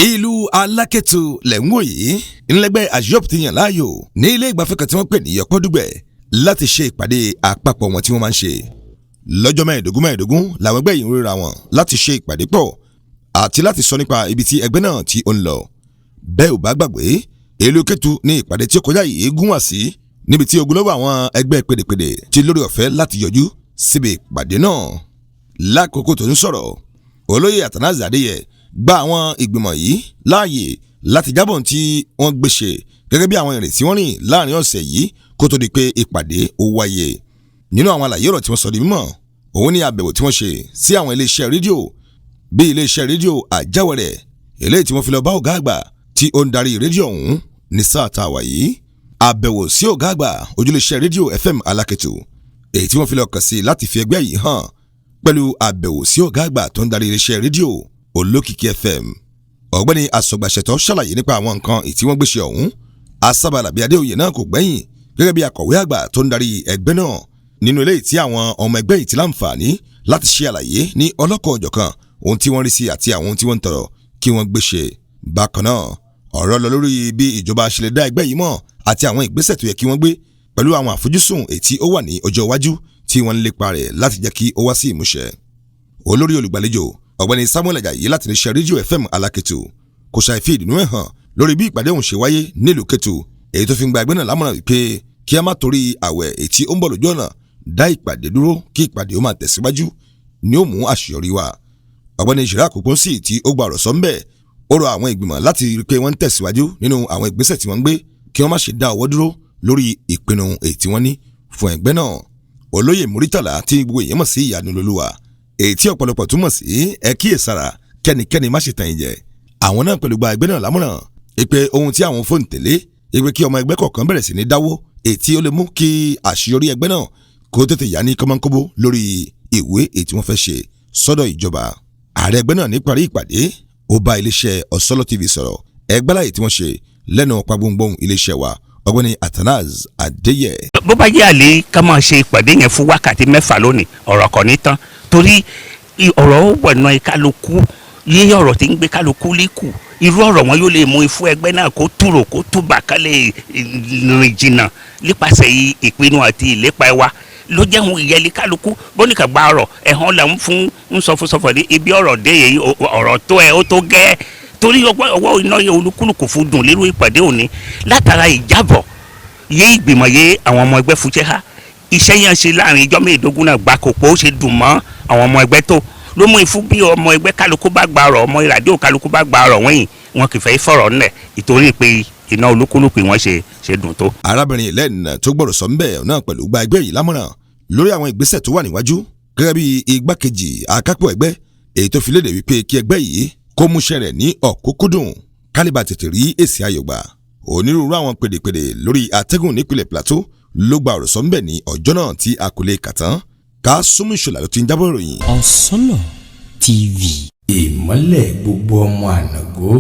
Ìlú Alákẹ́tù lẹ̀ ń wò yìí. Ńlẹ́gbẹ́ ASIOP ti yàn láàyò ní ilé ìgbafẹ́ kan tí wọ́n pè ní Yọkọ́dúgbẹ̀ láti ṣe ìpàdé àpapọ̀ wọn tí wọ́n máa ń ṣe lọ́jọ́ 15 15 làwọn ẹgbẹ́ yìí ń ríra wọn láti ṣe ìpàdé pọ̀ àti láti sọ nípa ibi tí ẹgbẹ́ náà tí ó ń lọ. Bẹ́ẹ̀ ò bá gbàgbé, ìlú Kétu ní ìpàdé tí ó kọjá yìí gún wá sí, níbi tí ogunlọ́gọ̀ àwọn ẹgbẹ́ pèdèpèdè ti lórí ọ̀fẹ́ láti yọjú síbi ìpàdé náà. Lákòókò tó ń sọ̀rọ̀, Olóyè Athanase Adéyẹ gba àwọn ìgbìmọ̀ yìí láàyè láti jábọ̀ tí wọ́n gbé ṣe gẹ́gẹ́ bí àwọn ìrìn tí wọ́n rìn láàrin ọ̀sẹ̀ yìí kó tó di pé ìpàdé ó wáyé. Nínú àwọn àlàyé ọ̀rọ̀ tí wọ́n sọ di mímọ̀, òun ní àbẹ̀wò tí wọ́n ṣe sí àwọn iléeṣẹ́ rédíò bíi iléeṣẹ́ rédíò Àjáwẹ̀rẹ̀, eléyìí tí wọ́n fi lọ bá ọ̀gá àgbà tí ó ń darí rédíò ọ̀hún ní sáà tá a wà yìí, àbẹ̀wò sí ọ̀gá àgbà ojúléeṣẹ́ rédíò FM Alákẹ́tù, èyí tí wọ́n fi lọ kàn sí láti fi ẹgbẹ́ yìí hàn, pẹ̀lú àbẹ̀wò sí ọ̀gá àgbà tó ń darí iléeṣẹ́ rédíò Olókìkí FM. Ọ̀gbẹ́ni Asọ̀gbàṣẹ̀tọ̀ ṣàlàyé nípa àwọn nǹkan tí wọ́n gbéṣe ọ̀hún. Asábàlàbí Adéoyè náà kò gbẹ́yìn gẹ́gẹ́ bí akọ̀wé àgbà tó ń darí ẹgbẹ́ náà, nínú eléyìí tí àwọn ọmọ ẹgbẹ́ yìí ti láǹfààní láti ṣe àlàyé ní ọlọ́kan-ò-jọ̀kan ohun tí wọ́n rí sí àti àwọn ohun tí wọ́n ń tọrọ kí wọ́n gbéṣe. Bákan náà, ọ̀rọ̀ lọ lórí bí ìjọba ṣe lè dá ẹgbẹ́ yìí mọ̀ àti àwọn ìgbésẹ̀ tó yẹ kí wọ́n gbé pẹ̀lú àwọn àfojúsùn èyí tí ó wà ní ọjọ́ iwájú tí wọ́n ń lépa rẹ̀ láti jẹ́ kí ó wá sí ìmúṣẹ. Olórí olùgbàlejò, Ọ̀gbẹ́ni Samuel Ajayi láti iléeṣẹ́ rédíò FM Alákẹ́tù, kò ṣàì fi ìdùnnú ẹ̀ hàn lórí bí ìpàdé òun ṣe wáyé nílùú Kétu, èyí tó fi ń gba ẹgbẹ́ náà lámọ̀ràn wípé kí a má torí àwẹ̀ èyí tí ó ń bọ̀ lójú ọ̀nà dá ìpàdé dúró, kí ìpàdé ó máa tẹ̀síwájú ni ó mú àṣeyọrí wá. Ọ̀gbẹ́ni Ìṣirà Kòpọ́nsì tí ó gba ọ̀rọ̀ sọ ńbẹ̀, ó rọ àwọn ìgbìmọ̀ láti rí pé wọ́n ń tẹ̀síwájú nínú àwọn ìgbésẹ̀ tí wọ́n ń gbé, kí wọ́n má ṣe dá ọwọ́ dúró lórí ìpinnu èyí tí wọ́n ní fún ẹgbẹ́ náà. Olóyè Muritàlá, tí gbogbo èèyàn mọ̀ sí Ìyanu Lolúwa, èyí tí ọ̀pọ̀lọpọ̀ túmọ̀ sí ẹ kíyèsára, kẹ́nikẹ́ni má ṣe tàn yín jẹ, àwọn náà pẹ̀lú gba ẹgbẹ́ náà lámọ̀ràn ìpè ohun tí àwọn fóònù tẹ̀lé, ìpè kí ọmọ ẹgbẹ́ kọ̀ọ̀kan bẹ̀rẹ̀ sí ní dáwó, èyí tí ó lè mú kí àṣeyọrí ẹgbẹ́ náà kó tètè yá ní kọ́mọ́nkóbó lórí ìwé èyí tí wọ́n fẹ́ ṣe sọ́dọ̀ ìjọba. Ààrẹ ẹgbẹ́ náà níparí ìpàdé, ó bá iléeṣẹ́ Ọ̀sọ́lọ́ TV sọ̀rọ̀. Ẹgbẹ́ láyè tí wọ́n ṣe lẹ́nu pagbohungbóhùn iléeṣẹ́ wa, Ọ̀gbẹ́ni Athanase Adéyẹ. Bó bá jẹ́ àlè ká máa ṣe ìpàdé yẹn fún wákàtí 6 lónìí, ọ̀rọ̀ kò ní tán, torí ọ̀rọ̀ ó wọ̀nà kálukú yé, ọ̀rọ̀ tí ń gbé kálukú líkù. Irú ọ̀rọ̀ wọn yóò lè mú ifú ẹgbẹ́ náà kó túrò, kó túbà, ká lè rìn jìnnà nípasẹ̀ ìpinnu àti ìlépa wa ló jẹ́ ohun ìyẹlé kálukú bóníkà gba ọ̀rọ̀ ẹ̀hán là ń fún ń sọ fún sọfọ̀ ní ibi ọ̀rọ̀ dé yìí, ọ̀rọ̀ tó ẹ ó tó gẹ́, torí ọwọ́ iná yẹ olúkúlùkù fún dùn lérò ìpàdé òní látara ìjábọ̀ yé ìgbìmọ̀ yé àwọn ọmọ ẹgbẹ́ fúnṣẹ́ ha iṣẹ́ yẹn ṣe láàrin ijọ́ 15 náà gbáko pé ó ṣe dùn mọ́ àwọn ọmọ ẹgbẹ́ tó ló mú ifú bí ọmọ ẹgbẹ́ kálukú bá gba ọ̀rọ̀, ọmọ ìràdíò kálukú bá gba ọ̀rọ̀ wọ̀nyí, wọn kì í fẹ́ fọ̀rọ̀ ńlẹ̀ ìtorí pé iná olúkúlùkù wọn ṣe dùn tó. Arábìnrin Helen tó gbọ́dọ̀ sọ ńbẹ̀ náà pẹ̀lú gba ẹgbẹ́ yìí lámọ̀ràn lórí àwọn ìgbésẹ̀ tó wà níwájú gẹ́gẹ́ bí igbákejì akápò ẹgbẹ́, èyí tó fi léde wípé kí ẹgbẹ́ yìí kó múṣẹ́ rẹ̀ ní ọ̀kúnkúndùn kálíbà tètè rí èsì ayọ̀ gbà. Onírúurú àwọn pèdèpèdè lórí atẹ́gùn nípìnlẹ̀ Plateau ló gba ọ̀rọ̀ sọ ńbẹ̀ ní ọjọ́ náà tí a kò lè kà tán. Ká súnmù ìṣọ̀lá ló ti ń jábọ̀ ìròyìn. Ọ̀sọ́lọ̀ TV. Ìmọ́lẹ̀ gbogbo ọmọ ànàgó.